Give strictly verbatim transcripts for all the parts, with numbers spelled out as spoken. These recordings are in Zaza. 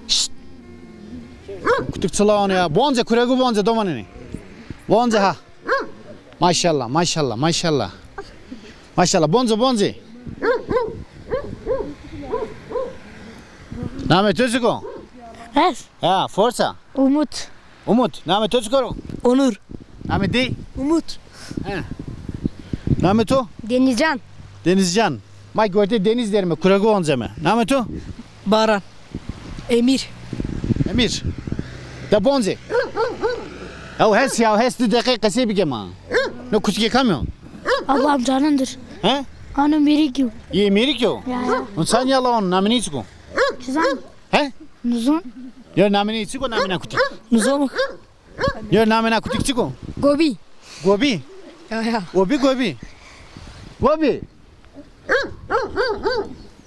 Şşt. Kutik çila onu ya. Bonce, kuregu bonce, domanini. Bonce ha. Maşallah, maşallah, maşallah. Maşallah, bonce, bonce. Namê to çik o? Ez? Ha, forsa. Umut. Umut, namê to çik o? Onur. Namê dey? Umut. He. Namê to? Denizcan. Denizcan. Ma gortê deniz derime, kuregu onceme. Namê to? Baran. Emir. Emir. De bonzê. Ya hes ya, hes di deqe qesey bike ma. No kutikê kam o? Ablam canındır. He? Ano mêrik yo. Yê mêrik yo? Ya, ya. Un san ya la on, namê ney çik o? Çizan. He? Nuzon. Yo, namê ney çik o, namê na kutik? Nuzon. Yo, namê na kutik çik o? Gobi. Gobi? Ya, ya. Gobi, gobi. Gobi.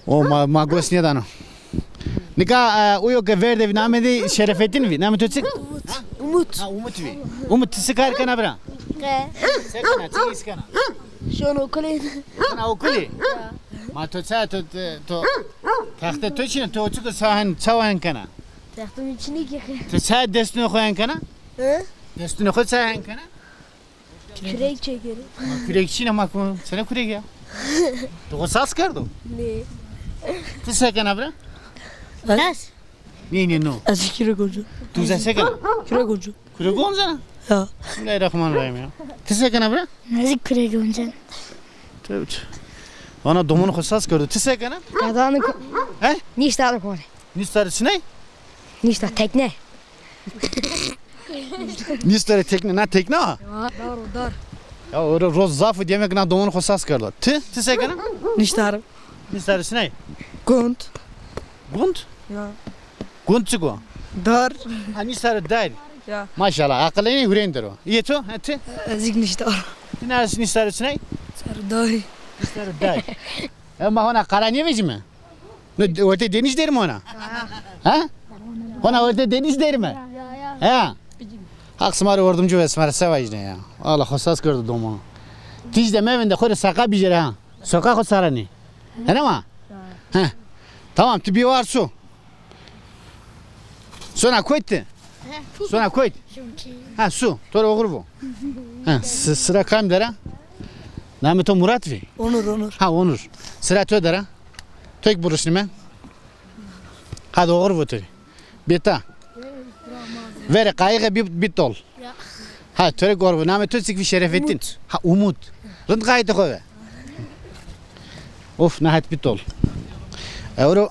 O ma, ma gos nêdano. Nika, e, uyo ke verde vî namê di Şerefettin vî. Namê to çik? Umut. Ha, Umut vî. Umut, ti si kar kena bira? Qe. Se kena, çi îş kena? Şono okulî. Şono okulî? Ma to ça, to, to, to texte to çin, to çik o, ça hen, ça hen kena? Texte mi çinî ki. To ça destûnê xo hen kena? Hı? Destûnê xo ça hen kena? Kürek çekerim. Ma kürek çin ama ku, sene kürek ya. To xo sas kerdo? Ne. Ti se kena bira? Sas? Ne, ne, no. Ez kürek oncen. Tu se kena? Kürek oncen. Kürek oncen? Ya. Bismillahirrahmanirrahim ya. Ti se kena bira? Ez kürek oncen. Tövbe. Vana domonê xo sas kerdo. Ti se kena? Gadanê ko. He? Niştarê kore. Niştarê çinay? Nişta tekne. Niştarê tekne, na tekne a? Ya, dar o dar. Ya, o ro-, roz zaf o, demek na domonê xo sas kerdo. Ti, ti se kena? Niştarê. Niştarê çinay? Gund. Gund? Ya. Gund çik o? Dar. Ha, niştarê dar. Ya. Maşallah, aqilê ney hurên der o. Yê to, ha, ti? Ezik niştar. Ti na niştarê çinay? Sar dar. Niştarê dar. E, ma hona qara nêvejîme? No, wertê denîz derîme hona. Ha? Hona wertê denîz derîme. Ha? Haq sima rê werdimci ve, sima rê se vajîne ya. Allah xo sas kerdo domo. Tîj de mevinde, xo rê saqa bijêre ha. Soqa xo saranê. Hene ma? Ha. Tamam, ti bî war su. Sona koyt ti? Sona koyt? Ha, su. To rê oxir vo. Ha, si-, sira kam der a? Namê to Murat vî? Onur, Onur. Ha, Onur. Sira to der a? To kî buruşnîme. Hadi oxir vo to rê. Bêta. Verê qayîxe bî, bî tol. Ya. Ha, to rê gor bo. Namê to çik vî Şerefettin? Umut. Ha, Umut. Rind qayîtê xo ve. Of, na het bî tol. Ewro.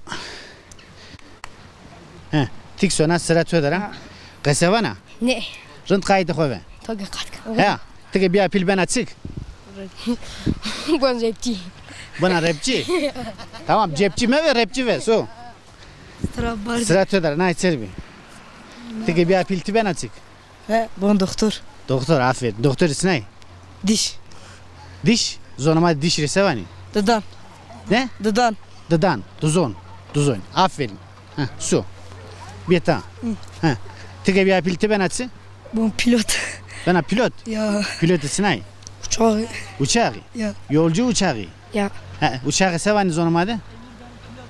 He, tik sona, sira to der a. Ha. Qese vana? Ne. Rind qayîtê xo ve. To ke qat ke. He, ti ke bîya pîl bena çik? Bon repçî. Bena repçî? Tamam, cepçî meve, repçî ve, so. Sira bar. Sira to der a, nay ser bî. Ti ke bîya pîl ti bena çik? He, bon doktor. Doktor, aferin. Doktor isnay? Diş. Diş? Zonê ma diş rê se vanî? Didan. Ne? Didan. Didan. Duzon. Duzon. Aferin. Heh, su. Bêta. Hı. Heh. Ti ke bîya pîl ti bena çi? Bon pilot. Bena pilot? Ya. Pilot isnay? Uçağı. Uçağı? Ya. Yolcu uçağı? Ya. He, uçağı se vanî zonê ma de?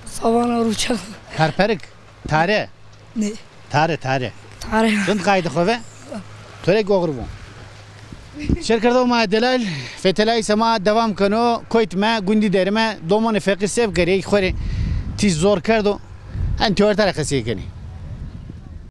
Savana uçağı. Perperik. Tare. Ne? Tare, tare. Tare. Rind qayîtê xo ve. To rê goxir vo. Şêrkerdoxê ma delal, fetelayîşê ma devam keno, koyt me, gundî derime, domonê feqîr se bikerê, ey xo rê tîj zor kerdo. En teorî tare qesey kenê.